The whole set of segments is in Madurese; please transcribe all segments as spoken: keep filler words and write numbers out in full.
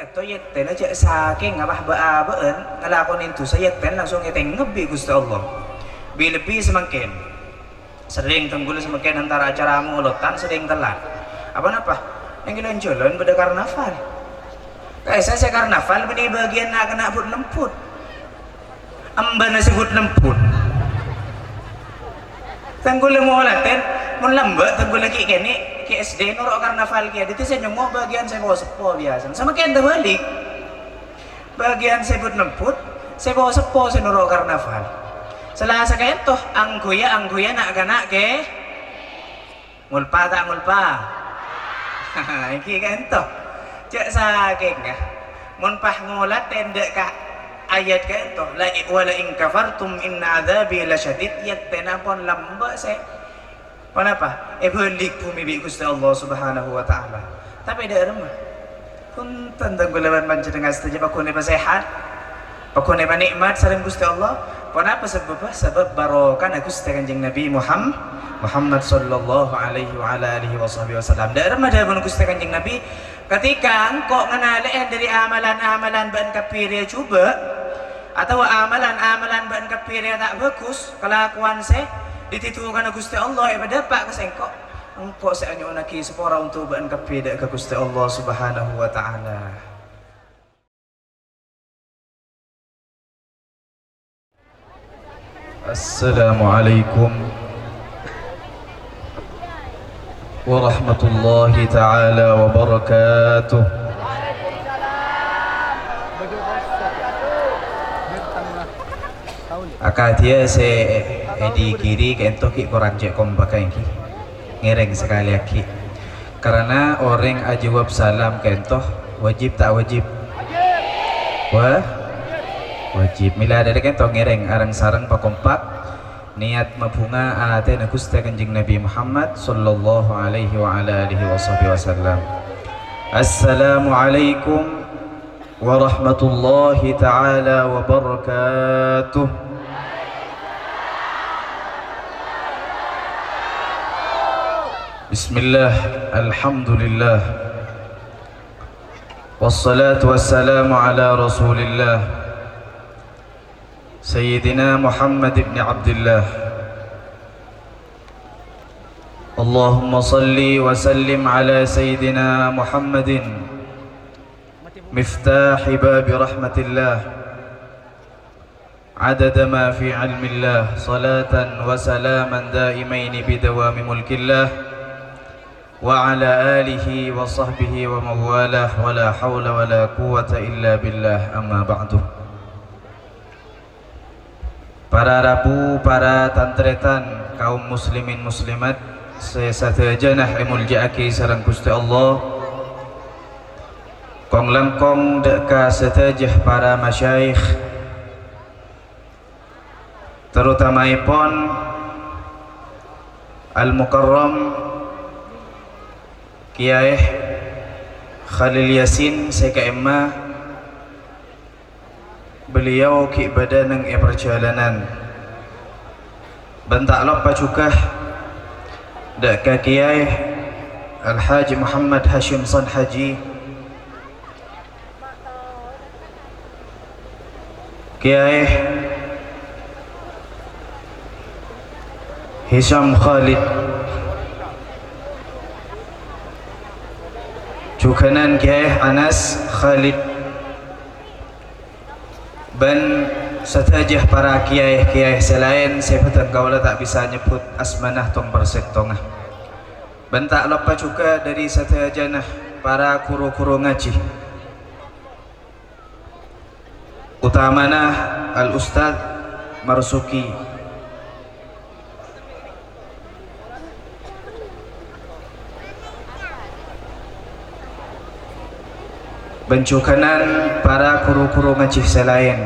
Èto yèttèna jhâ' sakèng apa bâ'-abâ'ân ngalakonè dhusa yèttèna langsung ètèngngep bi' Ghustè Allah. Bi-, lebbi samangkèn. Serrèng tèngghulla samangkèn antara acara molodhân serrèng tellat. Apa napa? Neng lan-jhâlân bâdâ karnaval. Ka'issa' sè karnaval bânnè bâgiyân na'-kana' but-lembut. Embana sè but-lembut. Tèngghulla molodhân, mon lambâ' tèngghulla ghi' kènè', ghi' S D noro' karnaval kèya. Dhâddhi sè nyongngo' bâgiyân sè po-seppo biyasana. Samangkèn tabâlik. Bâgiyân sè but-lembut, sè po-seppo sè noro' karnaval. Salasa ka'ènto, angghuyâ-angghuyâ na'-kana' kè-, Ngolpa ta' ngolpa? Èngghi ka'ènto. Jhâ' sakèngnga. Mon pas ngolat tèndhâ' ka ayat ka'ènto, "La i-, wa la in kafartum inna adzabi lasyadid," yèttèna pon lambâ' sè, ponapa? Èbâlik bhumè bi' Ghustè Allah Subhanahu wa Ta'ala. Tapè dâ' remma. Bhunten, tèngghulla bân panjhennengngan sadhâjâ, paghun èpasèhat, paghun èpanè'mat sareng Ghustè Allah. Ponapa sabâbbhâ? Sabâb barokana Ghustè Kanjeng Nabi Muham-, Muhammad sallallahu alaihi wa ala alihi wa sahbihi wasallam. Dâ' remma dhâbuna Ghustè Kanjeng Nabi, "Ketika engko' nganalè'è dhâri amalan-amalan bâ'na kabbhi rèya jhubâ', otabâ amalan-amalan bâ'na kabbhi rèya ta' bhâghus, kalakowan sè dhâddhi dhukana Ghustè Allah èpadâpa' ka sèngko'." Engko' sè anyo'onnaghi sapora onto' bâ'na kabbhi dâ' ka Ghustè Allah Subhanahu wa Ta'ala. Assalamualaikum warahmatullahi ta'ala wabarakatuh. Akadhiyâ sè èdhikiri ka'ènto ghi' korang cè' kompakka èngghi. Ngèrèng sakalè aghi'. Karana orèng ajâwâb salam ka'ènto wajib ta' wajib? Wa-, wajib. Mèla dhâri ka'ènto ngèrèng areng-sareng pakompak niyat mabhunga atèna Ghustè Kanjeng Nabi Muhammad sallallahu alaihi wa ala alihi wasahbihi wasallam. Assalamualaikum warahmatullahi ta'ala wabarakatuh. Bismillah, alhamdulillah. Wassalatu wassalamu ala Rasulillah, Sayyidina Muhammad ibn Abdillah. Allahumma salli wa sallim ala Sayyidina Muhammadin, miftahi babi rahmatillah, adada ma fi ilmillah, salatan wa salaman daimaini bidawami mulkillah, wa ala alihi wa sahbihi wa mawalah, wa la hawla wa la quwwata illa billah, amma ba'du. Para rabu, para tan-tarètan, kaum muslimin muslimat sè sadhâjâna èmoljâ'aghi sareng Ghustè Allah. Kong-langkong dâ' ka sadhâjâ para masyayikh, terutamaèpon Al-Mukarram Kèyaè Khalil Yasin sè ka'imma. Beliau ghi' bâdâ neng è parjhâlânan. Bân ta' loppa jhughâ dâ' ka Kèyaè Al-Haji Muhammad Hasyim San Haji, Kèyaè Hisam Khalid, jhughânan Kèyaè Anas Khalid, bân sadhâjâ para kèyaè-kèyaè sè laèn sè bhâdhân kaulâ ta' bisa nyebbhut asmana tong-persèttonga. Bân ta' loppa jhughâ dhâri sadhâjâna para ghuru-ghuru ngajhi, otamana Al-Ustadz Marzuki. Bân jhughânan para ghuru-ghuru ngajhi sè laèn.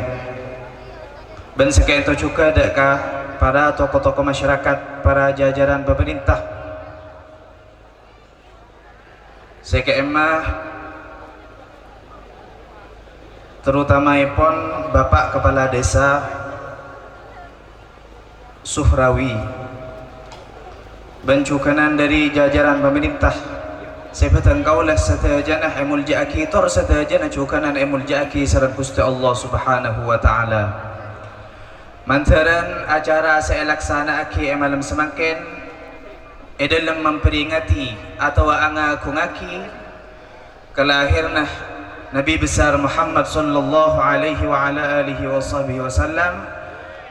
Bân saka'ènto jhughâ dâ' ka para toko-toko masyarakat, para jajaran pamarènta sè ka'imma, terutamaèpon Bapak Kepala Desa Suhrawi, bân jhughânan dhâri jajaran pamarènta, Sè bhâdhân kaulâ sadhâjâna èmoljâ'aghi, tor sadhâjâna jhughân èmoljâ'aghi sareng Ghustè Allah Subhanahu wa Ta'ala. Mandhârân acara sè èlaksana'aghi è malem samangkèn, è dhâlem memperingati atabâ angagungaghi kalahiranna Nabi Besar Muhammad sallallahu alaihi wa ala alihi wa sahbihi wasallam,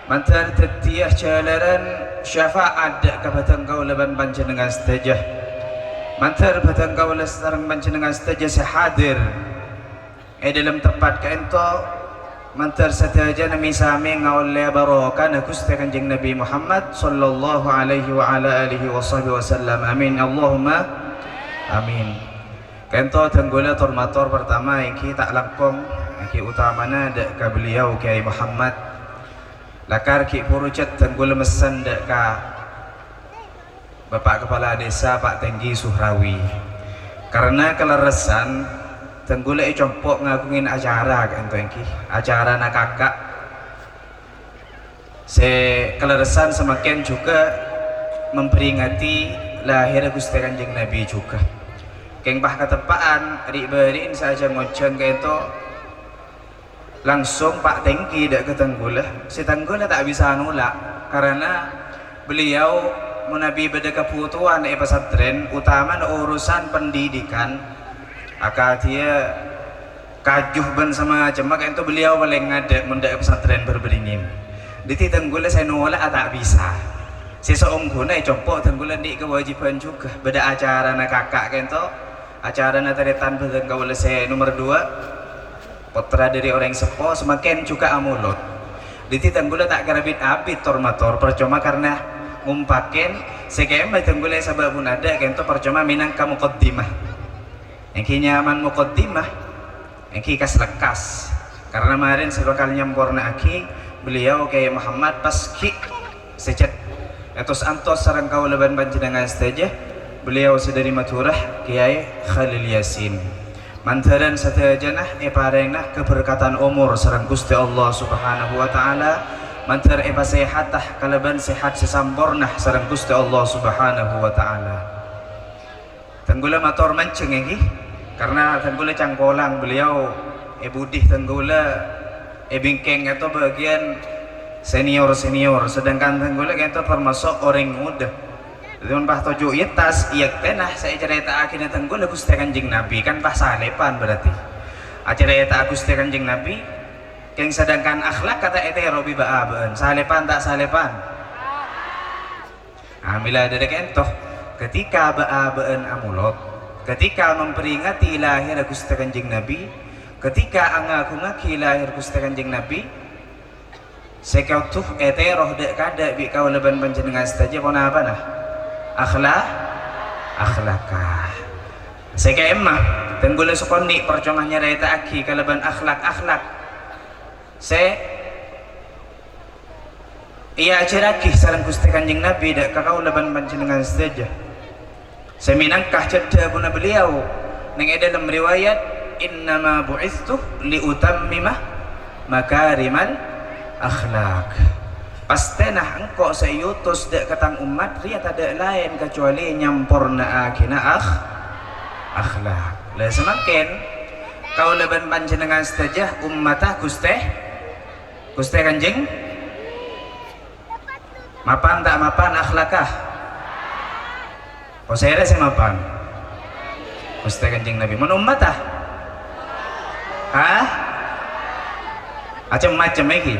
mandhâr dhâddhiyâ jhâlârân syafa'at dhâ' ka bhâdhân kaulâ bân panjhennengngan sadhâjâ. Mandhâr bhâdhân kaulâ sareng panjhennengngan sadhâjâ sè hadir è dhâlem tempat ka'ènto, mandhâr sadhâjâna mè-samè ngaollè barokana Ghustè Kanjeng Nabi Muhammad sallallahu alaihi wa ala alihi wa sahbihi wasallam. Amin. Allahumma amin. Ka'ènto dhân kaulâ tor-mator partama èngghi ta' langkong, èngghi utamana dhâ' ka beliau Kiai Muhammad. Lakar ghi' bhuru cèt dhân kaulâ messen dhâ' ka Bapak Kepala Desa Pak Tenggi Suhrawi. Karena kalerressan, dhân kaulâ è compo' ngaghungè acara ka'ènto èngghi, acarana kaka'. Sè kalerressan samangkèn jhughân memperingati lahèrra Ghustè Kanjeng Nabi jhughân. Kèng pas katepa'an, ri'-bâri'na sajân ngonjhâng ka'ènto langsung Pak Tenggi dhâ' ka dhân kaulâ. Sè dhân kaulâ ta' bisa nolak, karena beliau manabi bâdâ kabhutowan è pesantren, utamana urusan pendidikan, akadhiyâ kaju bân samacemma ka'ènto beliau palèng ngadhâ' mon dhâ' pesantren bâr-bâringèn. Dhâddhi dhân kaulâ sè nolak ta' bisa. Sè saongghuna è compo' dhân kaulâ andi' kawâjibhân jhughân. Bâdâ acarana kaka' ka'ènto, acarana tarètan bhâdhân kaulâ sè nomer duwâ', pottra dhâri orèng seppo, samangkèn jhughân amolod. Dhâddhi dhân kaulâ ta' kèra bit-abit tor-mator, parcoma karna ngompakèn sè kèma dhân kaulâ sabâbun adâ' ka'ènto parcoma mènangka mukaddimah. Èngghi nyamana mukaddimah, èngghi kas-lekkas. Karena marèn sè bhâkal nyamporna'aghi beliau Kiai Muhammad pas ghi' sè cèt ètos-antos sareng kaulâ bân panjhennengngan sadhâjâ, beliau sè dhâri Madhurâ, Kiai Khalil Yasin. Mandhârân sadhâjâna èparèngana kaberkatan omor sareng Ghustè Allah Subhanahu wa Ta'ala, mandhâr èpasèhata kalabân sèhat sè samporna sareng Ghustè Allah Subhanahu wa Ta'ala. Dhân kaulâ mator manjheng èngghi, karna dhân kaulâ cangkolang beliau è budi dhân kaulâ è bingkèng ka'ènto bâgiyân senior-senior, sedangkan dhân kaulâ ka'ènto termasuk orèng ngodâ. Dhâddhi mon pas toju' è attas, èyèktèna sè ècarèta'aghina dhân kaulâ Ghustè Kanjeng Nabi, kan pas salèpan berarti. Acarèta'a Ghustè Kanjeng Nabi, kèng sedangkan akhlak kata ètèro bi' bâ'-abâ'ân, salèpan ta' salèpan? Ah, mèla dhâri ka'ènto, ketika bâ'-abâ'ân amolod, ketika memperingati lahèrra Ghustè Kanjeng Nabi, ketika angagungaghi lahèr Ghustè Kanjeng Nabi, sè kodhu ètèro dhâ'-kadhâ' bi' kaulâ bân panjhennengngan sadhâjâ ponapana? Akhla-, akhlaka. Sè ka'imma, dhân kaulâ sakonè' parcoma nyarèta'aghi kalabân akhlak-akhlak sè èajhârraghi sareng Ghustè Kanjeng Nabi dhâ' ka kaulâ bân panjhennengngan sadhâjâ. Sè mènangka cè' dhâbuna beliau neng è dhâlem riwayat, "Innama bu'itstu li utammima makarimal akhlak." Pastèna engko' sè èotos dhâ' ka tang ommat rèya tadhâ' laèn kacuali nyamporna'aghina akh-, akhlak. La samangkèn, kaulâ bân panjhennengngan sadhâjâ ommatta Ghustè, Ghustè Kanjeng. Mapan ta' mapan akhlaka? Pasèra sè mapan? Ghustè Kanjeng Nabi. Mon ommatta? Hah? Macem-macem èngghi.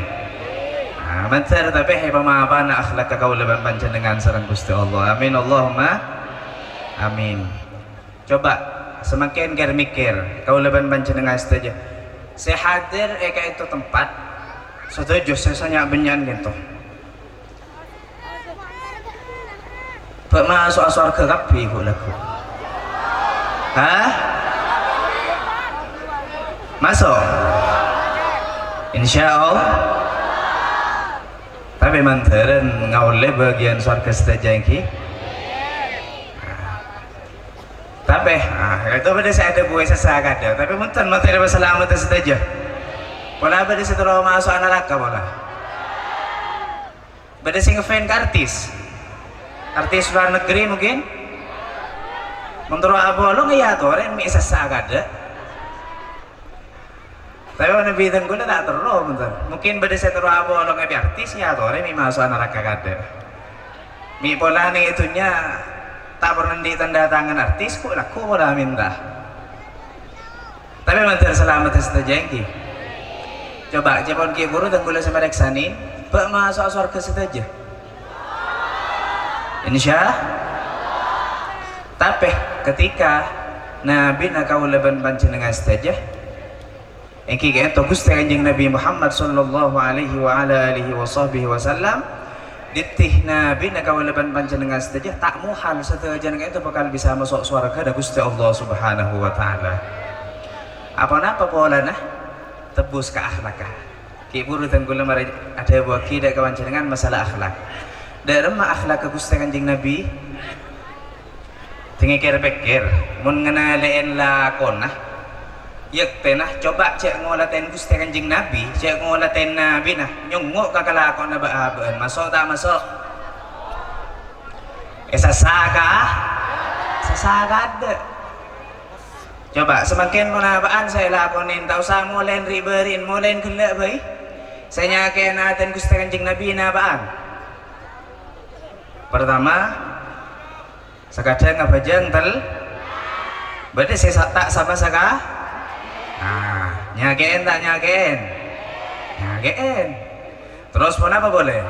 Ah, mandhâr tapè èpamapana akhlaka kaulâ bân panjhennengngan sareng Ghustè Allah. Amin, Allahumma amin. Coba, samangkèn kèr-mèkkèr, kaulâ bân panjhennengngan sadhâjâ. Sè hadir è ka'ènto tempat, sadhâjâ sè sanya' bânnya'an ka'ènto. Bâ' maso'a sowarghâ kabbhi, ghu', lagghu'. Hah? Maso'? Insyaallah. Tapè mandhârân ngaollè bâgiyân sowarghâ sadhâjâ èngghi. Tapè, ah, ka'ènto bâdâ sè adhâbu sè sakadhâ', tapè bhunten matèri pasalamedhâ sadhâjâ. Pola bâdâ sè terro maso'a naraka pola. Bâdâ sè ngefans ka artis. Artis luar negeri mungkin. Mon terro apolong, iyâ, torè mè' sassa kaadâ'. Tapè mon Nabi tèngghulla ta' terro, bhunten. Mungkin bâdâ sè terro apolong èpè artis, iyâ, torè mè' maso'a naraka kaadâ'. Mè' pola neng è dhunnya ta' parlo andi' tanda tangan artis, ko' lagghu' pola mènta. Tapè mandhâr salamet sadhâjâ ènggi. Coba, ca'èpon ghi' bhuru tèngghulla sè marèksanè, bâ' maso'a sowarghâ sadhâjâ? Insya. Tapè ketika Nabina kaulâ bân panjhennengngan sadhâjâ, ènggi ka'ènto Ghustè Kanjeng Nabi Muhammad sallallahu alaihi wa ala alihi wa sahbihi wasallam, dhâddhi Nabina kaulâ bân panjhennengngan sadhâjâ ta' mohal sadhâjâna ka'ènto bhâkal bisa maso' sowarghâna Ghustè Allah Subhanahu wa Ta'ala. Apa-napa polana? Tebbus ka akhlakka. Ghi' bhuru tèngghulla marè adhâbuwâghi dâ' ka panjhennengngan masalah akhlak. Dâ' remma akhlakka Ghustè Kanjeng Nabi? Tèngèkèr-pèkkèr, mon nganalè'è lakona, yâktèna, coba cè' ngolatèn Ghustè Kanjeng Nabi, cè' ngolatèn Nabina, nyongngo' ka kalakowanna bâ'-abâ'ân, maso' ta' maso'? È sassa ka? Sassa kaadâ'. Coba, samangkèn ponapa'an sè èlakonè, ta' osa molèn ri'-bâri'en, molèn ghellâ' bhâi. Sè nyakè'è atèn Ghustè Kanjeng Nabi napa'an? Pertama, sakadhâng abhâjâng tel-, bâdâ sè sa-, ta' sama saka-, nah, nyakè'è ta' nyakè'è? Nyakè'è. Terros ponapa polè?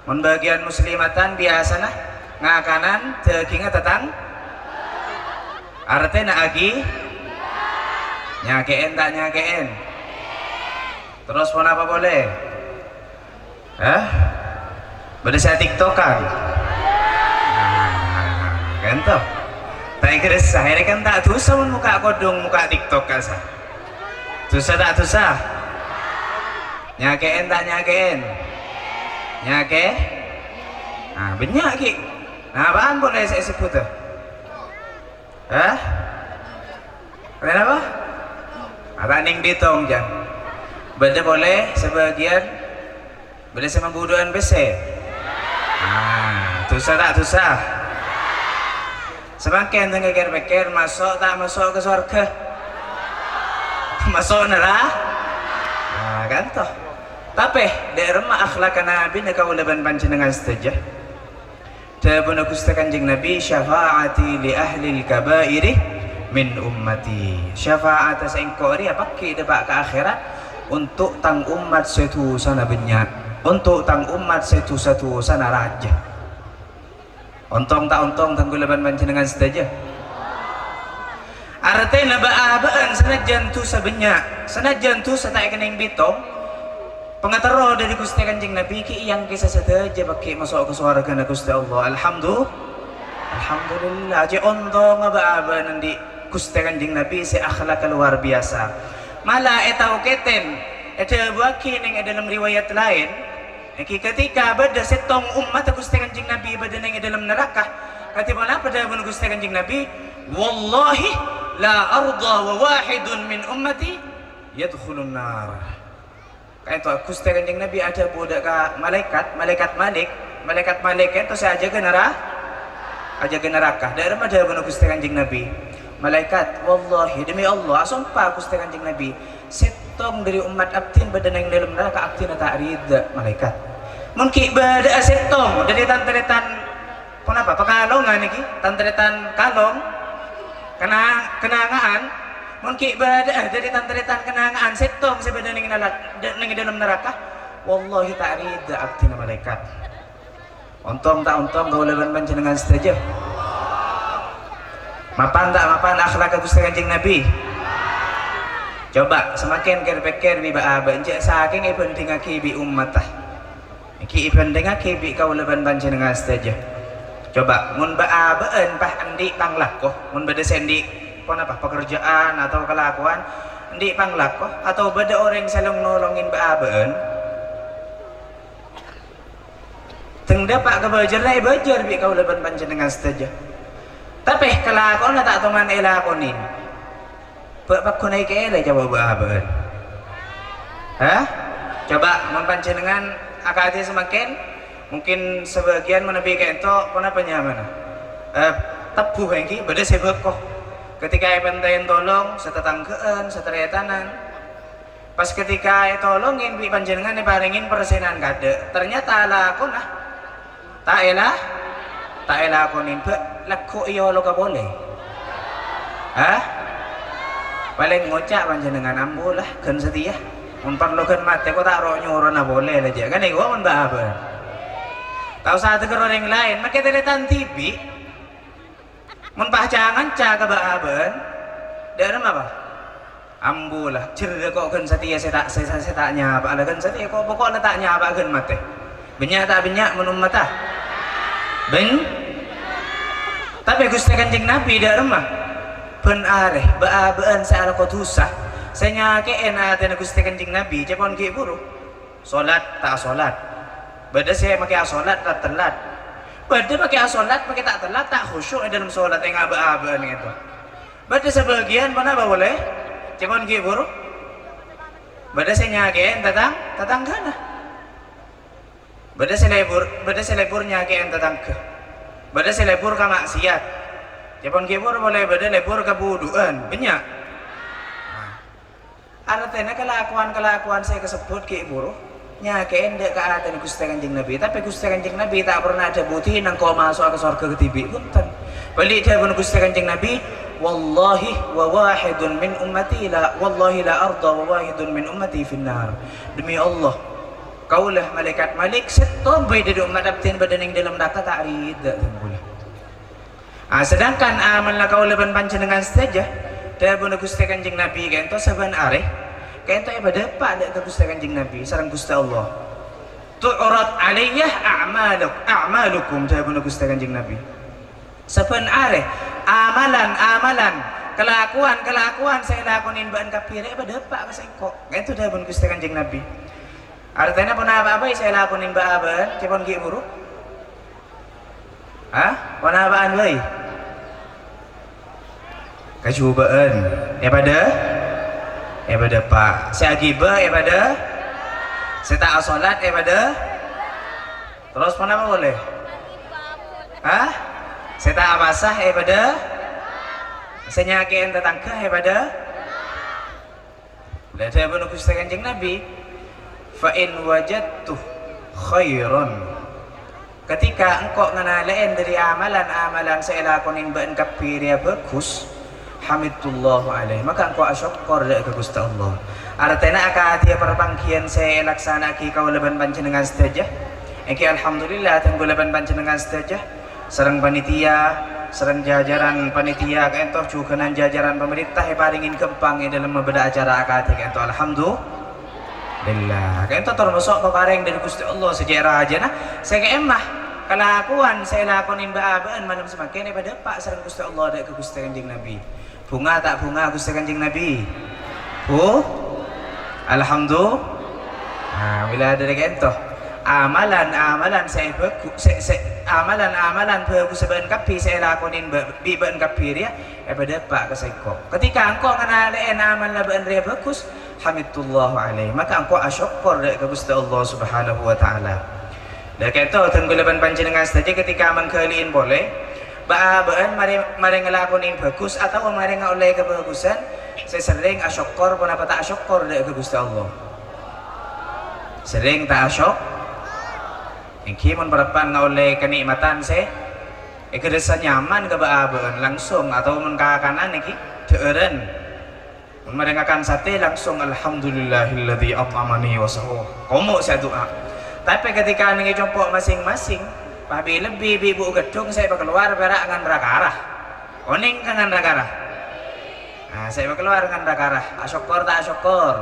Mon bâgiyân muslimatan biyasana ngakanan dhâghingnga tatang-, artèna agi-, nyakè'è ta' nyakè'è? Terros ponapa polè? Hah? Bâdâ sè atiktokan? Nah, ka'ènto. Ta' èghâressa, èrè kan ta' dusa mon mokka' kodhung, mokka' tiktok kasa. Dusa ta' dusa? Nyakè'è ta' nyakè'è? Nyakè-, nah, bânnya' ghi'. Nah, apaan polè sè èsebbhut? Hah? Kenapa? Ata' nèng bitong, jân. Bâdâ polè sabâgiyân, bâdâ sè mabudhuwân pèssè. Ah, dusa ta' dusa? Samangkèn tèngèkèr-pèkkèr, maso' ta' maso' ka sowarghâ? Maso' nara-, ah, ka'ènto. Tapè, dâ' remma akhlakka Nabina kaulâ bân panjhennengngan sadhâjâ? Dhâbuna Ghustè Kanjeng Nabi, "Syafa'ati li ahlil kaba'iri min ummati." Syafa'atta sèngko' rèya paggi' dâpa' ka akhèrat, onto' tang ommat sè dusana bânnya', onto' tang ommat sè dusa-dusana rajâ. Ontong ta' ontong, tèngghulla bân panjhennengngan sadhâjâ? Artèna bâ'-abâ'ân sanajjân dusa bânnya', sanajjân dusa ta' èkennèng bitong, pangaterro dâri Ghustè Kanjeng Nabi ghi' èyangkèsa sadhâjâ paggi' maso' ka sowarghâna Ghustè Allah. Alhamdu-, Alhamdulillah, cè' ontongnga bâ'-abâ'ân andi' Ghustè Kanjeng Nabi sè akhlakka lowar biyasa. Mala ètao kètèn, èdhâbuwâghi nèng è dâlem riwayat laèn, ènggi ketika bâdâ sèttong ommatta Ghustè Kanjeng Nabi bâdâ nèng è dâlem naraka, kadhi ponapa dhâbuna Ghustè Kanjeng Nabi? "Wallahi la arda wa wahidun min ummati yadkhulun nar." Ka'ènto Ghustè Kanjeng Nabi adhâbu dâ' ka malaèkat, malaèkat Malik, malaèkat Malik ka'ènto sè ajâgâ nara-, ajâgâ naraka. Dâ' remma dhâbuna Ghustè Kanjeng Nabi? Malaèkat, "Wallahi, demi Allah, asompa Ghustè Kanjeng Nabi, sèttong dâri ommat abdhina bâdâ nèng dâlem naraka, abdhina ta' rida, malaèkat." Mon ghi' bâdâ'â sèttong dâri tan-tarètan, ponapa, pakalongan nèkè, tan-tarètan kalong, kena-, kenangan, mon ghi' bâdâ'â dâri tan-tarètan kenangan sèttong sè bâdâ nèng nala-, nèng dâlem naraka, wallahi ta' rida abdhina, malaèkat. Ontong ta' ontong kaulâ bân panjhennengngan sadhâjâ? Mapan ta' mapan akhlakka Ghustè Kanjeng Nabi? Coba, samangkèn kèr-pèkkèr bi' bâ'-abâ'ân, jhâ' sakèng èbhândhingngaghi bi' ommatta. Ènggi èbhândhingngaghi bi' kaulâ bân panjhennengngan sadhâjâ. Coba, mon bâ'-abâ'ân pas andi' panglako, mon bâdâ sè andi', ponapa, pakerja'an atau kalakowan, andi' panglako, atau bâdâ orèng sè long-nolongè bâ'-abâ'ân, Teng dâpa' ka bâjârra èbâjâr bi' kaulâ bân panjhennengngan sadhâjâ. Tapè kalakowanna ta' toman èlakonè. Bâ' pagghun èkèrè coba bâ'-abâ'ân. Hah? Coba, mon panjhennengngan akadhi samangkèn, mungkin sabâgiyân manabi ka'ènto, ponapa nyamana? Eh, Tebbhu ènggi, bâdâ sè bhâko. Ketika èpènta'è tolong, satatangghâ'ân, sataretanan. Pas ketika ètolongè bi' panjhennengngan èparèngè persenan kaadâ', ternyata lakona ta' èla-, ta' èlakonè, bâ', lagghu' èologhâ polè. Hah? Palèng ngoca' panjhennengngan, "Ambu la, ghân satèya. Mon parlo ghân matè, ko' ta' ro-nyoro polè la jâ'." Kan èko mon bâ'-abâ'ân. Ta' osa adhâghâr orèng laèn, makè tarètan dhibi'. Mon pas ca-nganca ka bâ'-abâ'ân, dâ' remma, Pa'? "Ambu la, jârèya ko' ghân satèya sè ta', sè, sè, sè ta' nyapa'a la ghân satèya, ko' poko'na ta' nyapa'a ghân matè." Bânnya' ta' bânnya' mon ommatta? Bân-, tapè Ghustè Kanjeng Nabi dâ' remma? Bân arè, bâ'-abâ'ân sè alako dhusa, sè nyakè'è atèna Ghustè Kanjeng Nabi, ca'èpon ghi' bhuru. Solat, ta' asolat. Bâdâ sè makè asolat, ta' tellat. Bâdâ makè asolat, makè ta' tellat, ta' khusyuk è dâlem solat, ènga' bâ'-abâ'ân èto. Bâdâ sabâgiyân ponapa polè? Ca'èpon ghi' bhuru. Bâdâ sè nyakè'è tatang-, tatangghâna. Bâdâ sè lebur, bâdâ sè lebur nyakè'è tatangghâ. Bâdâ sè lebur ka ma'siyat. Ca'èpon ghi' bhuru polè bâdâ lebur ka budhu'ân. Bânnya'. Nah. Artèna kalakowan-kalakowan sè èkasebbhut ghi' bhuru nyakè'è dâ' ka atèna Ghustè Kanjeng Nabi. Tapè Ghustè Kanjeng Nabi ta' pernah adhâbu, "Dina engko' maso'a ka sowarghâ kadhibi'." Bhunten. Bâli' dhâbuna Ghustè Kanjeng Nabi, "Wallahi wa wahidun min ummati la, wallahi la arda wa wahidun min ummati finnar." Demi Allah, kaulâ malaèkat Malik, sèttong bhâi dâri ommat abdhina bâdâ neng dâlem naraka ta' ridha, dhâbuna. Ah, sedangkan amalla kaulâ bân panjhennengngan sadhâjâ, dhâbuna Ghustè Kanjeng Nabi, ka'ènto sabbhân arè, ka'ènto èpadâpa' dâ' ka Ghustè Kanjeng Nabi sareng Ghustè Allah. "Tu'rad alayya a'maluk-, a'malukum," dhâbuna Ghustè Kanjeng Nabi. Sabbhân arè, amalan-amalan, kalakowan-kalakowan sè èlakonè bâ'ân kabbhi rèya èpadâpa' ka sèngko'. Ka'ènto dhâbuna Ghustè Kanjeng Nabi. Artèna ponapa bhâi sè èlakonè bâ'-abâ'ân, ca'èpon ghi' bhuru? Hah? Ponapa'an bhâi? Kajhubâ'ân. Èpadâ-, èpadâpa'. Sè aghibâ èpadâ-, sè ta' asolat èpadâ-, terros ponapa polè? Hah? Sè ta' apowasa èpadâ-, sè nyakè'è tatangghâ èpadâ-, Lah dhâbuna Ghustè Kanjeng Nabi, "Fa in wajadtu khairan," ketika engko' nganalè'è dâri amalan-amalan sè èlakonè bâ'ân kabbhi rèya bhâghus, "hamidtullah alaih," maka engko' asokkor dâ' ka Ghustè Allah. Artèna akadhiyâ parpangghiyân sè èlaksana'aghi kaulâ bân panjhennengngan sadhâjâ, èngghi alhamdulillah, dhân kaulâ bân panjhennengngan sadhâjâ. Sareng panitia, sareng jajaran panitia, ka'ènto jhughân jajaran pamarènta èparèngè ghâmpang è dâlem mabâdâ acara akadhi ka'ènto. Alhamdulillah. Ka'ènto tamaso' paparèng dâri Ghustè Allah sè cè' rajâna, sè ka'imma kalakowan sè èlakonè bâ'-abâ'ân malem samangkèn èpadâpa' sareng Ghustè Allah dâ' ka Ghustè Kanjeng Nabi. Bhunga ta' bhunga Ghustè Kanjeng Nabi? Bu? Alhamdulillah. Nah, mèla dâri ka'ènto. Amalan-amalan sè bhâghu-, sè, sè, amalan-amalan bhâghussa bâ'ân kabbhi sè èlakonè bâ-, bi' bâ'ân kabbhi rèya èpadâpa' ka sèngko'. Ketika engko' nganalè'è amalla bâ'ân rèya bhâghus, hamidtullah alaih. Maka engko' asokkor dâ' ka Ghustè Allah Subhanahu wa Ta'ala. Lah ka'ènto, dhân kaulâ bân panjhennengngan sadhâjâ ketika mangghâli'in polè, bâ'-abâ'ân marè, marè ngalakonè bhâghus otabâ marè ngaollè kabhâghusân, sè serrèng asokkor ponapa ta' asokkor dâ' ka Ghustè Allah? Serrèng ta' asok-, èngghi mon parappa'na ngaollè kanè'matan sè èghârâssa nyaman ka bâ'-abâ'ân langsung, otabâ mon kakanan èngghi dhâ'ârân. Marè ngakan satè langsung, "Alhamdulillahilladzi at'amani wa saqan." Komo' sè adu'a. Tapè ketika neng è compo' masing-masing, pa bi-, lebbi bi' bu' ghâddhung sè èpakalowar pèra' ngan ra-kara. Onèng ka ngan ra-kara? Nah, sè èpakalowar ngan ra-kara. Asokkor ta' asokkor?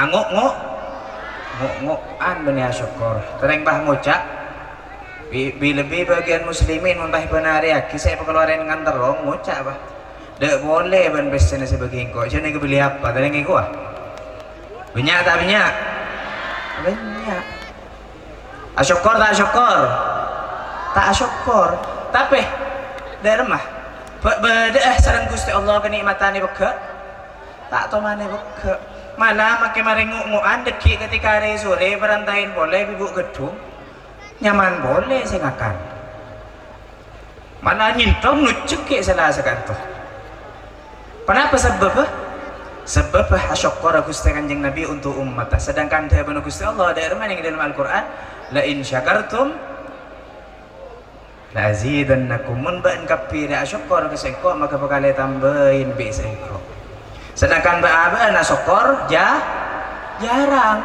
Ango'-ngo'? Ngo'-ngo'an bânnè asokkor. Terrèng pas ngoca'. Bi-, bi-, lebbi bâgiyân muslimin mon pas èbânarèyaghi sè èpakalowarè ngan terrong, ngoca', Pa'. Dâ' polè bân pèssèna sè bâgi engko'. Jhâ' nèka bâli apa? Tadâ' ngèko, ah? Bânnya' ta' bânnya'? Bânnya'. Asokkor ta' asokkor? Ta' asokkor. Tapè, dâ' remma? Bâ-, bâdâ'â sareng Ghustè Allah kanè'matan è pegghâ'? Ta' toman è pegghâ'. Mala makè marè ngo'-ngo'an dâggi' ketika arè sorè parantaèn polè bi' bu' ghâddhung. Nyaman polè sè ngakan. Mala nyènthong nojjhek ghi' sala sakanto. Ponapa sabâbbhâ? Sabâbbhâ asokkor Ghustè Kanjeng Nabi onto' ommatta. Sedangkan dhâbuna Ghustè Allah, dhâ'ramma neng è dâlem Al-Qur'an, "La in syakartum la azidannakum." Mon bâ'na kabbhi rè asokkor ka Sèngko', maka bhâkal ètambâi bi' Sèngko'. Sedangkan bâ'-abâ'na asokkor ja-, jhârâng.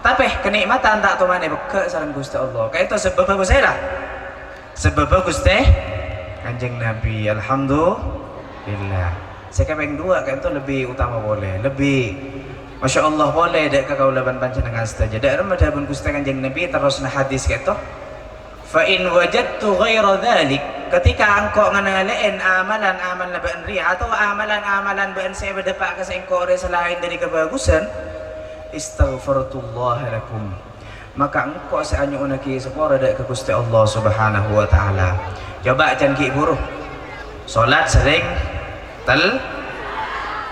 Tapè kanè'matan ta' toman èpegghâ' sareng Ghustè Allah. Kaènto sabâbbhâ, Bu Sela. Sabâbbhâ Ghustè Kanjeng Nabi, alhamdulillah. Sè kapèng duwâ' kaènto lebbi otama polè, lebbi masyaallah polè dâ' ka kaulâ bân panjhennengngan sadhâjâ. Dhâ'ramma dhâbuna Ghustè Kanjeng Nabi terrosna hadis kaènto, "Fa in wajadtu ghaira dzalik," ketika engko' nganalè'è amalan-amalan bâ'na rèya, atabâ amalan-amalan bâ'na sè èpadâpa' ka sèngko' rèya salaèn dâri kabhâghusân, "istaghfartullaha lakum." Maka engko' sè anyo'onnaghi sapora dâ' ka Ghustè Allah Subhanahu wa Ta'ala. Coba can ghi' bhuru. Salat serrèng tel-,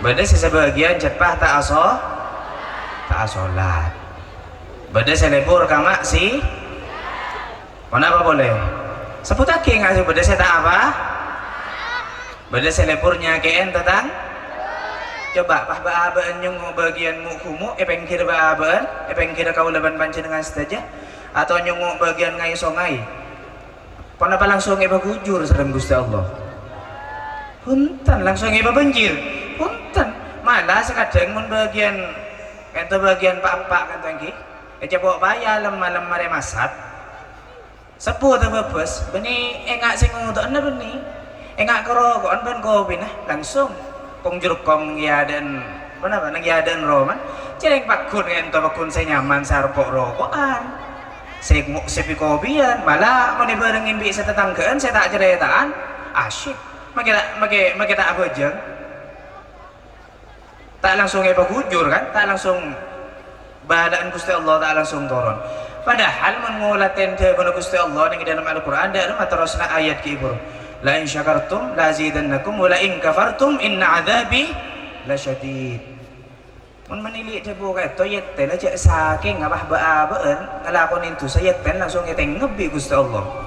bâdâ sè sabâgiyân ceppah ta' aso-, ta' asolat. Bâdâ sè lebur ka maksi-, ponapa polè? Sebbhuttaghi, nga' sè bâdâ sè ta' apa? Bâdâ sè lebur nyakè'è tatang-, coba, pas bâ'-abâ'na nyongngo' bâgiyân mu'-ghumo' è pèngghir bâ'-abâ'na, è pèngghir kaulâ bân panjhennengngan sadhâjâ, atabâ nyongngo' bâgiyân ngaè songay. Ponapa langsung èpaghujur sareng Ghustè Allah? Bhunten, langsung èpabânjir? Bhunten. Mala sakadhâng mon bâgiyân, kaènto bâgiyân pa'-empa' kaènto èngghi, ècapo' paya lem-malem marè masat. Sebbhu tabâbâs, bânnè enga' sè ngoto'na bânnè. Enga' karoko'an bân kopina, langsung. Kong-jurkong è adâ'na, ponapa, neng è adâ'na romana. Cèrèng pagghun kaènto, pagghun sè nyaman, sè arebbhu' roko'an. Sè ngo-, sè pi-kopiyân, mala mon èbhârengngè bi' sè tatangghâ'ân sè ta' carèta'an, asyik. Makè ta', makè, makè ta' abhâjâng. Ta' langsung èpaghujur, kan? Ta' langsung bâlâ'ân Ghustè Allah, ta' langsung toron. Padahal mon ngolatè dhâbuna Ghustè Allah neng è dâlem Al-Qur'an, dhâ'ramma terrosna ayat ghi' bhuru, "La in syakartum la azidannakum wa la in kafartum inna adzabi lasyadid." Mon manèlè dhâbu kaènto, yèttèna jhâ' sakèng apa bâ'-abâ'na ngalakonè dhusa, yèttèna langsung ètèngngep bi' Ghustè Allah.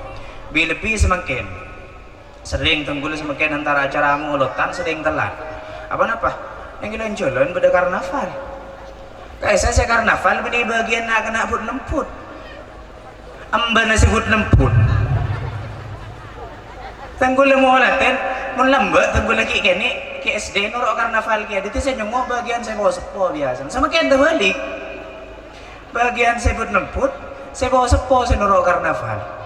Bi-, lebbi samangkèn. Serrèng, dhâng kaulâ samangkèn antara acara molodhân serrèng tellat. Apa napa? Neng è lan-jhâlân bâdâ karnaval. Ka'issa' sè karnaval bânnè bâgiyân na'-kana' but-lembut. Embâna sè but-lembut. Dhâng kaulâ molodhân, mon lambâ' dhâng kaulâ ghi' kènè', ghi' S D noro' karnaval kèya. Dhâddhi sè nyongngo' bâgiyân sè po-seppo biyasana. Samangkèn tabâlik. Bâgiyân sè but-lembut, sè po-seppo sè noro' karnaval.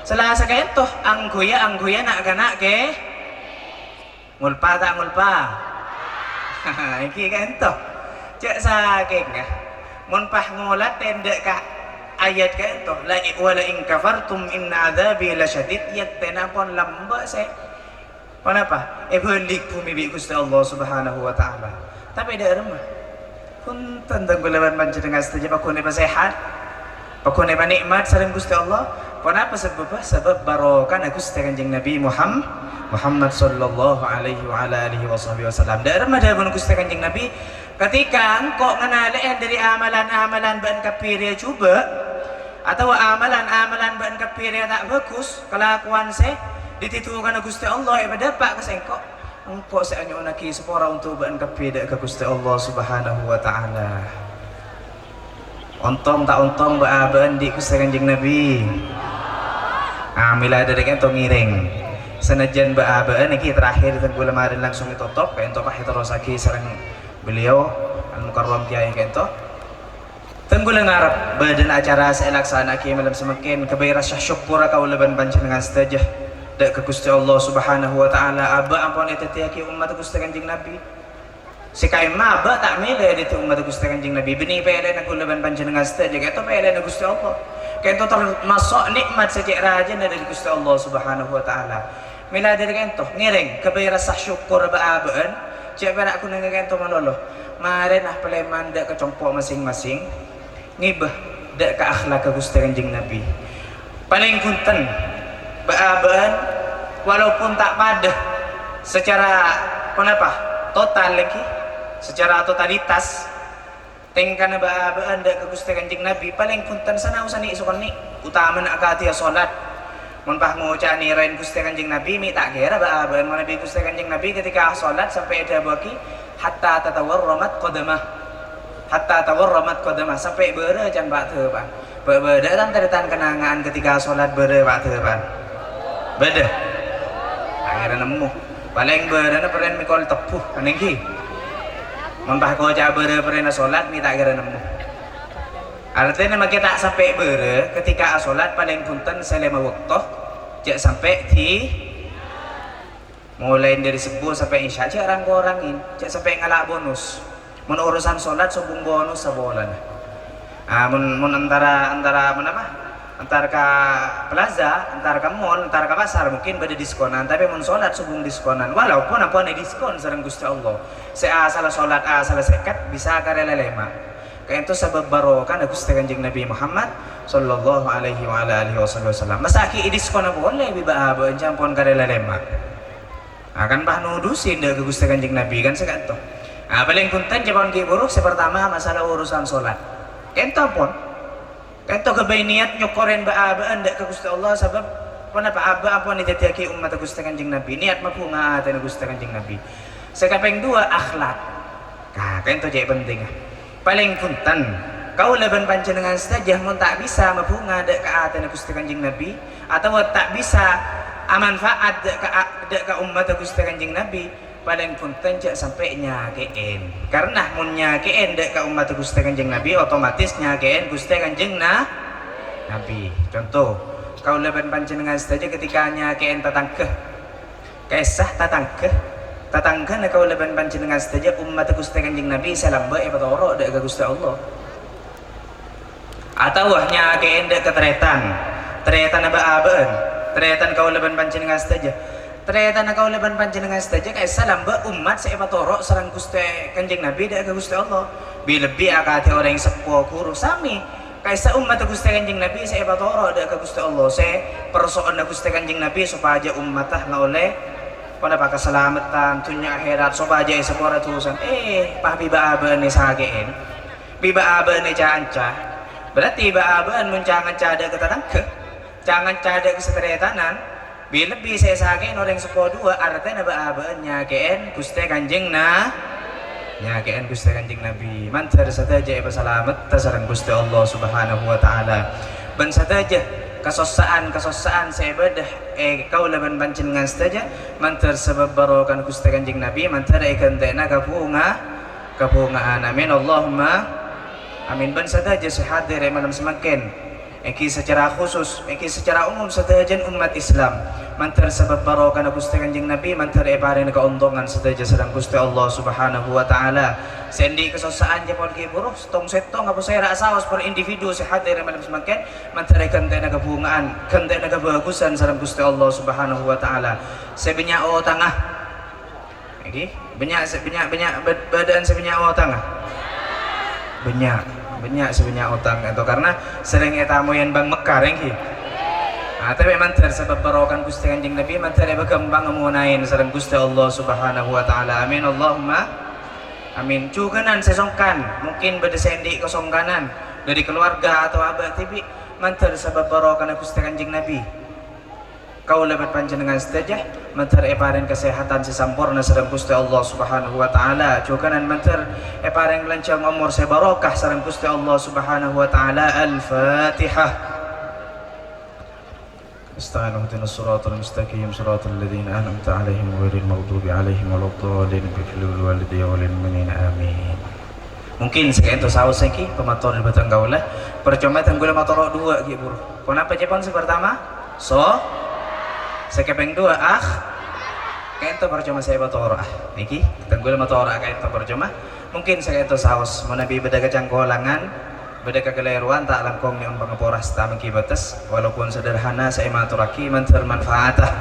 Salasa kaènto, angghuya-angghuya na'-kana' kè-, ngolpa ta' ngolpa? Èngghi kaènto. Jhâ' sakèngnga. Mon pas ngolatè dhâ' ka ayat kaènto, "La i-, wa la in kafartum inna adzabi lasyadid," yèttèna pon lambâ' sè Ponapa? Èbâlik bhumè bi' Ghustè Allah Subhanahu wa Ta'ala. Tapè dhâ'ramma? Bhunten, dhâng kaulâ bân panjhennengngan sadhâjâ pagghun èpasèhat, pagghun èpanè'mat sareng Ghustè Allah. Ponapa sabâbbhâ? Sabâb barokana Ghustè Kanjeng Nabi Muham-, Muhammad sallallahu alaihi wa ala alihi wa sahbihi wasallam. Dhâ'ramma dhâbuna Ghustè Kanjeng Nabi, "Katèka engko' nganalè'è dhâri amalan-amalan bâ'na kabbhi rèya jhubâ', atabâ amalan-amalan bâ'na kabbhi rèya ta' bhâghus, kalakowan sè dhâddhi dhukana Ghustè Allah èpadâpa' ka sèngko', engko' sè anyo'onnaghi sapora onto' bâ'na kabbhi dhâ' ka Ghustè Allah Subhanahu wa Ta'ala." Ontong ta' ontong bâ'-abâ'na dhi' Ghustè Kanjeng Nabi? Ah, mèla dhâri kaènto ngèrèng. Sanajjân bâ'-abâ'na nèkè terakhir, dhâng kaulâ marèn langsung ètotop, kaènto pas èterrossaghi sareng beliau, Al-Mukarram Kiai kaènto. Dhâng kaulâ ngarep bâdâna acara sè èlaksana'aghi malem samangkèn kabây rassa sokkorra kaulâ bân panjhennengngan sadhâjâ dhâ' ka Ghustè Allah Subhanahu wa Ta'ala, abâ' ampon èdhâddhiyâghi ommatta Ghustè Kanjeng Nabi. Sè ka'imma abâ' ta' mèlè dhâddhi ommatta Ghustè Kanjeng Nabi, bânnè pèlèna kaulâ bân panjhennengngan sadhâjâ, kaènto pèlèna Ghustè Allah. Kaènto termasok nè'mat sè cè' rajâna dhâri Ghustè Allah Subhanahu wa Ta'ala. Mèla dhâri kaènto, ngèrèng kabây rassa sokkor bâ'-abâ'na, jhâ' pèra' ghunangnga kaènto malolo. Marèna palèman dhâ' ka compo' masing-masing, ngèbâ dhâ' ka akhlakka Ghustè Kanjeng Nabi. Palèng bhunten, bâ'-abâ'na, walaupun ta' padâ sacara, ponapa, total èngghi, sacara totalitas, tèngkana bâ'-abâ'na dhâ' ka Ghustè Kanjeng Nabi, palèng bhunten sanaosa nè'-sakonè', otamana akadhiyâ solat. Mon pas ngoca' nèraè Ghustè Kanjeng Nabi, mè' ta' kèra bâ'-abâ'ân manabi Ghustè Kanjeng Nabi ketika sholat sampè' èdhâbuwaghi, "Hatta tatawarramat qadamah." "Hatta tawarramat qadamah," sampè' bârâ can pa'-, dhâpa'an. Bâ-, bâdâ tan-tarètan kenangan ketika sholat bârâ pa'-, dhâpa'an? Bâdâ? Ta' kèra nemmo. Palèng bârâna perèn mèkol tebbu, anènggi. Mon pas ngoca' bârâ perènna sholat, mè' ta' kèra nemmo. Artèna makè ta' sampè' bârâ ketika asholat palèng bhunten sè lèma bâkto, jhâ' sampè' di-, molaè dâri subuh sampè' isya jhâ' rang-korangè, jhâ' sampè' ngala' bonus. Mon urusan sholat sobung bonus sapolana. Ah, mon, mon antara, antara, mon apa? Antar ka plaza, antar ka mall, antar ka pasar, mungkin bâdâ diskonan, tapè mon sholat sobung diskonan. Walaupun ampon èdiskon sareng Ghustè Allah. Sè asalla sholat, asalla sèket, bisa karè la lèma'. Kaènto sabâb barokana Ghustè Kanjeng Nabi Muhammad sallallahu alaihi wa ala alihi wasallam. Masa ghi' èdiskon polè bi' bâ'-abâ'ân jhâ' ampon karè la lèma'. Ah, kan pas nodusè dâ' ka Ghustè Kanjeng Nabi, kan sè ka'ento. Ah, palèng bhunten jhâ' pon ghi' buru, sè partama masalah urusan sholat. Kaènto ampon. Kaènto ghâbây niyat nyokorè bâ'-abâ'ân dâ' ka Ghustè Allah, sabâb ponapa? Abâ' ampon èdhâddhiyâghi ommaddhâ Ghustè Kanjeng Nabi. Niyat mabhunga atèna Ghustè Kanjeng Nabi. Sè kapèng duwâ', akhlak. Nah, kaènto cè' pentingnga. Palèng bhunten, kaulâ bân panjhennengngan sadhâjâ mon ta' bisa mabhunga dâ' ka atèna Ghustè Kanjeng Nabi, otabâ ta' bisa amanfa'at dâ' ka a-, dâ' ka ommaddhâ Ghustè Kanjeng Nabi, palèng bhunten jhâ' sampè' nyakè'è. Karna mon nyakè'è dâ' ka ommaddhâ Ghustè Kanjeng Nabi, otomatis nyakè'è Ghustè Kanjeng Na-, Nabi. Conto, kaulâ bân panjhennengngan sadhâjâ ketika nyakè'è tatangghâ. Ka'issa tatangghâ. Tatangghâna kaulâ bân panjhennengngan sadhâjâ ommaddhâ Ghustè Kanjeng Nabi sè lambâ' èpatoro' dâ' ka Ghustè Allah. Otabâ nyakè'è dâ' ka tarètan, tarètanna bâ'-abâ'ân, tarètan kaulâ bân panjhennengngan sadhâjâ. Tarètanna kaulâ bân panjhennengngan sadhâjâ ka'issa lambâ' ommat sè èpatoro' sareng Ghustè Kanjeng Nabi dâ' ka Ghustè Allah. Bi-, lebbi akadhi orèng seppo ghuru sami. Ka'issa ommaddhâ Ghustè Kanjeng Nabi sè èpatoro' dâ' ka Ghustè Allah, sè perso'onna Ghustè Kanjeng Nabi sopajâ ommaddhâ ngaollè ponapa kasalameddhân dhunnya akhèrat, sopajâ èsapora dhusana. Eh, pas bi' bâ'-abâ'ân èsakè'è, bi' bâ'-abâ'ân èca-anca. Berarti bâ'-abâ'ân mon ca-nganca dâ' ka tatangghâ, ca-nganca dâ' ka satarètanan, bi-, lebbi sè èsakè'è orèng seppo duwâ', artèna bâ'-abâ'ân nyakè'è Ghustè Kanjeng Na-, nyakè'è Ghustè Kanjeng Nabi. Mandhâr sadhâjâ èpasalameddhâ sareng Ghustè Allah Subhanahu wa Ta'ala. Bân sadhâjâ kasossa'an-kasossa'an sè bâdâ è kaulâ bân panjhennengngan sadhâjâ, mandhâr sabâb barokana Ghustè Kanjeng Nabi, mandhâr èghântè'ana ka bhunga-, kabhunga'an. Amin, Allahumma amin. Bân sadhâjâ sè hadir è malem samangkèn, èngghi secara khusus, èngghi secara umum sadhâjâna ommat Islam. Mandhâr sabâb barokana Ghustè Kanjeng Nabi, mandhâr èparèngana kaontongan sadhâjâ sareng Ghustè Allah Subhanahu wa Ta'ala. Sè andi' kasossa'an jhâ' pon ghi' buru, settong-settong apa sèra' saos per individu sè hadir è malem samangkèn, mandhâr èghântè'ana kabhunga'an, ghântè'ana kabhâghusân sareng Ghustè Allah Subhanahu wa Ta'ala. Sè bânnya' otangnga, èngghi, bânnya' sè, bânnya', bânnya' bâd-, bâdâ'ân sè bânnya' otangnga? Bânnya', bânnya' sè bânnya' otang, ènto karna serrèng ètamoyè bân Mekkah, èngghi. Ah, tapè mandhâr sabâb barokana Ghustè Kanjeng Nabi, mandhâr èpaghâmpang monaèn sareng Ghustè Allah Subhanahu wa Ta'ala. Amin, Allahumma amin. Jhughânan sè songkan, mungkin bâdâ sè andi' kasongkanan dâri kalowarga otabâ abâ' dhibi', mandhâr sabâb barokana Ghustè Kanjeng Nabi. Kaulâ bân panjhennengngan sadhâjâ mandhâr èparèng kasèhadhân sè samporna sareng Ghustè Allah Subhanahu wa Ta'ala. Jhughânan mandhâr èparèng lanjhâng omor sè barokah sareng Ghustè Allah Subhanahu wa Ta'ala. Al-Fatihah. Nasta'in, ihdinas siratal mustaqim, siratal ladzina an'amta 'alaihim, ghairil maghdubi 'alaihim waladdallin. Ighfir li walidayya walil mu'minina. Amin. Mungkin sè ka'ènto saos èngghi, pamator dâri bhâdhân kaulâ. Parcoma tang kaulâ matoro' duwâ' ghi' buru. Ponapa ca'èpon sè partama? So-, sè kapèng duwâ', ah? Ka'ènto parcoma sè èpatoro', ah. Nèkè, tang kaulâ matoro' ka'ènto parcoma. Mungkin sè ka'ènto saos, manabi bâdâ kacangkolangan, bâdâ kakalèrowan, ta' langkong nyo'on pangapora sè ta' mangghi bâtes, walaupun sederhana sè èmatorraghi mandhâr manfaata.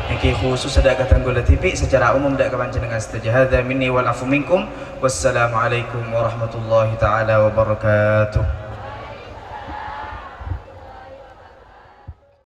Nèkè khusus dâ' ka tang kaulâ dhibi', secara umum dâ' ka panjhennengngan sadhâjâ. Hadza minni wal 'afwu minkum. Wassalamualaikum warahmatullahi ta'ala wabarakatuh.